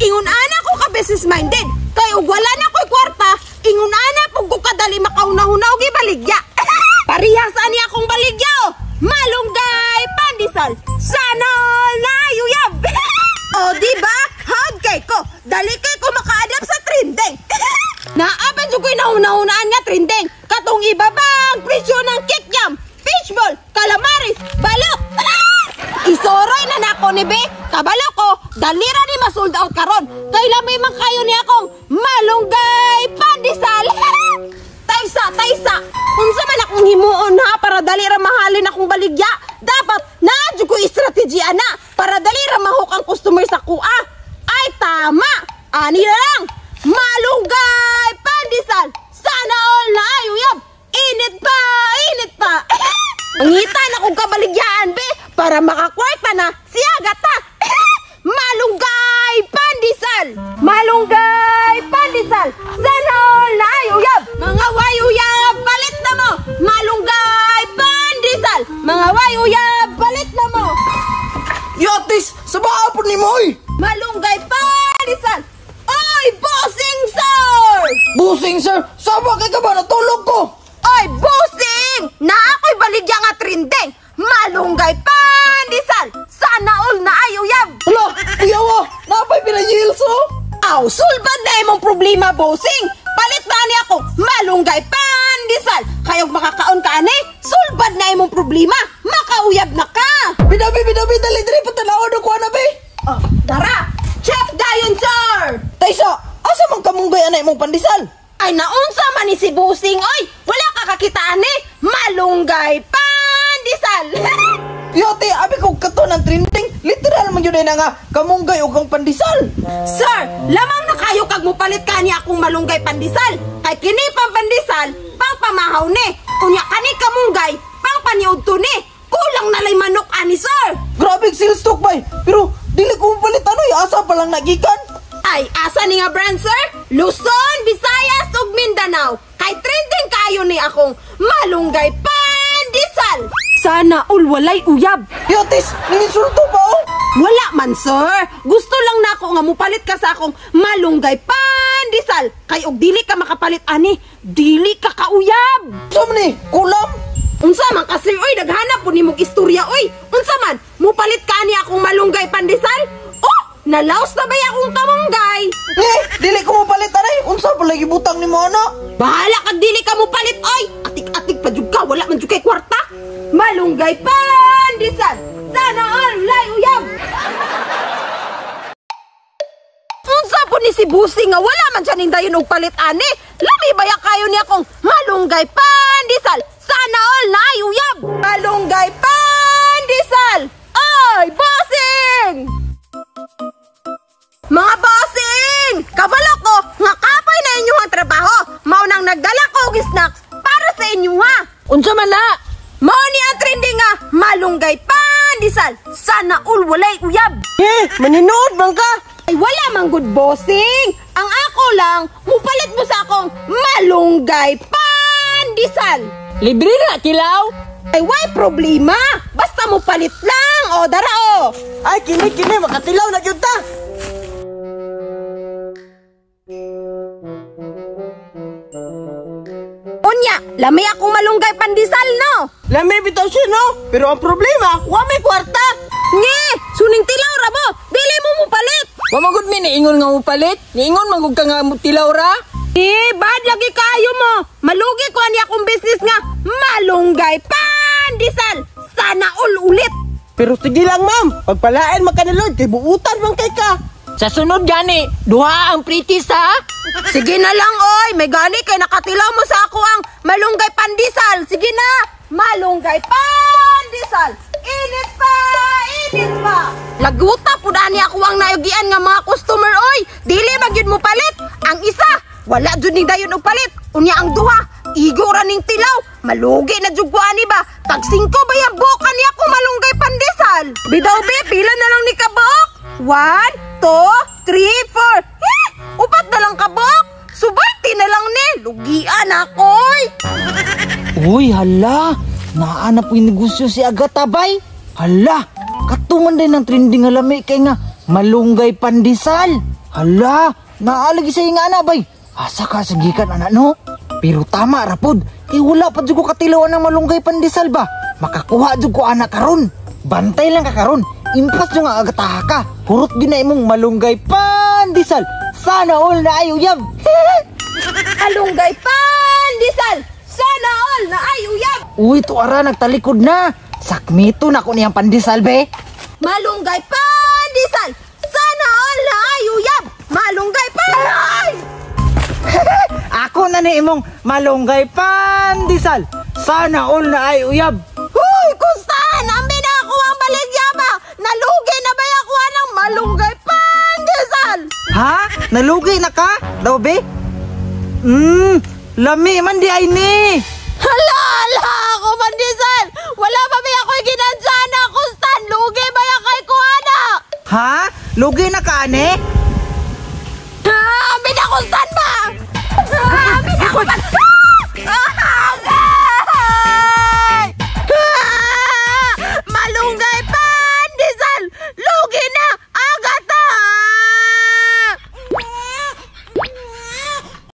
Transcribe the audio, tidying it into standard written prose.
Ingon ana ko ka business minded. Kay og wala na ko'y kwarta, ingon ana pug ko kadali makauna-una og ibaligya. Parehas ani akong baligya oh. Malunggay pandesal. Sana all naay uyab. O di ba? Hawd kay ko. Dali kay ko maka-adapt sa trending. Naa ba jud ko'y nahuna-hunaan nga trending. Katong ibabang presyo ng kikiam, fishball, calamares, balot. Isoroy na nako ni be. Kabalo ko, dali ra ni ma-sold out karon. Kay lamay man kayo ni akong malunggay pandesal. Taysa, taysa. Unsa man akong himuon ha para dali ra mahalin akong baligya? Dapat naa jud ko strategy ana para dali ra ma-hook ang customer sa kuha. Ay tama. Ani na lang. Malunggay pandesal. Sana all naay uyab. Init pa, init pa. Mangita na kong kabaligyaan be para makakwarta na si Agata. Malunggay pandesal. Malunggay pandesal. Sana all naay uyab. Mga way uyab, palit na mo. Malunggay pandesal. Mga way uyab, palit na mo. Yatis, sa baa po ni Moy. Malunggay pandesal. Oy, bossing sir! Busing sir, sama kay ka ba natulog ko? Oy, bossing! Na ako'y baligya nga trending. Malunggay pandesal. Sana all naay uyab. Hala, kuyawa, napay pinayils oh. Aw, sulbad na imong problema, bossing. Palit na ni ako, malunggay pandesal. Kayog makakaon ka ani, sulbad na imong problema. Makauyab na ka. Bidabi, bidabi, dali dali patanawon ko na be. Oh, tara. Chef dayon, sir. Taysa, asa man kamunggay ana imong pandesal? Ay, naunsa man ni si bossing, oy. Wala ka kakitaan eh. Malunggay pandesal. Yote, abi ko kato ng trending. Literal man yun ay na nga kamunggay og kang pandesal. Sir, lamang na kayo kag mupalit ka ni akong malunggay pandesal. Kay kini pang pandesal, pang pamahaw ni. Unya kani kamunggay, pang paniudto ni. Kulang na lay manok ani, sir. Grabe sales talk bay. Pero dili ko mupalit ano, asa pa lang nagikan. Ay, asa ni nga brand, sir? Luzon, Visayas ug Mindanao. Kay trending kayo ni akong malunggay pandesal. Sana all walay uyab. Yatis, ninginsulto pa oh. Wala man, sir. Gusto lang nako nga mupalit ka sa akong malunggay pandesal. Kay og dili ka makapalit ani, dili ka kauyab. Unsa man ni? Kulam? Unsa man ka, sir, oy, naghanap po nimog istorya, oy. Unsa man, mupalit ka ani akong malunggay pandesal? Oh, nalaos na ba akong kamunggay? Eh, dili ko mupalit anay. Unsa pa lagi butang nimo ana? Bahala kag dili ka mupalit, oy. Atik-atik pa jud ka, wala man jud kay kwarta. Malunggay pandesal. Sana all walay uyab. Unsa po ni si Busing nga wala man siya ning dayon og palit ani? Lami baya kayo niya akong malunggay pandesal. Sana all naay uyab. Malunggay pandesal. Oy, bossing! Mga bossing! Kabalo ko nga kapoy na inyong trabaho. Mao nang nagdala ko og snacks para sa inyo ha. Unsa man na? Mao ni ang trending nga malunggay pandesal. Sana all walay uyab. Eh, maninood man ka. Ay wala man good bossing. Ang ako lang, mupalit mo sa akong malunggay pandesal. Libre na tilaw. Ay why problema? Basta mupalit lang. O dara o. Ay kini kini makatilaw na gyud ta. Unya, lamay akong malunggay pandesal no. Lami bitaw siya no, pero ang problema, wa may kwarta. Nge, suning tilaw ra mo. Dili mo mupalit. Wa man gud mi niingon nga mupalit. Niingon man gud ka nga tilaw ra. Eh, bad lagi kayo mo. Malugi ko ani akong business nga malunggay pandesal. Sana all ulit. Pero sige lang ma'am, pagpalain man ka ni Lord kay buutan man kay ka. Sa sunod gani, duha ang pretty sa. Sige na lang oy, may gani kay nakatilaw mo sa ako ang malunggay pandesal. Sige na, malunggay pandesal. Init pa, init pa. Laguta pud ani ako ang nayugian nga mga customer oy. Dili man gyud mo palit. Ang isa, wala jud ning dayon og palit. Unya ang duha, igo ra ning tilaw. Malugi na jud ko ani ba? Tag 5 ba ya buok ani ako malunggay pandesal. Bidaw be, pila na lang ni kabuok? 1, 2, 3, 4. Eh, upat na lang kabuok. Subalti na lang ni. Lugian ako'y. Uy, hala. Naa na po yung negosyo si Agata bay. Hala, katuman din ang trending nga lami kay nga malunggay pandesal. Hala, naalagi sa inga ana bay. Asa ka sa gikan ana no? Pero tama ra pod, kay wala pa jud ko katilaw ang malunggay pandesal ba. Makakuha jud ko ana karon. Bantay lang ka karon. Impas jud nga agataha ka. Hurot gyud na imong malunggay pandesal. Sana all na ay uyab. Malunggay pandesal. Sana all na ay uyab. Uy, tuara nagtalikod na. Sakmito na ko niyang pandesal be. Malunggay pandesal. Sana all na ay uyab. Malunggay pan. Ako na ni imong malunggay pandesal. Sana all na ay uyab. Huy, kustan! Ambi na ako ang baligya ba? Nalugi na ba ako ng malunggay pandesal? Ha? Nalugi na ka? Daw be? Lami man di ay ni. Hala, hala ako pandesal! Wala pa ba ako'y ginansana, kustan? Lugi ba yan kay kuana? Ha? Lugi na ka ane? Ha? Ambi na kustan ba? Ha? Ambi na ako.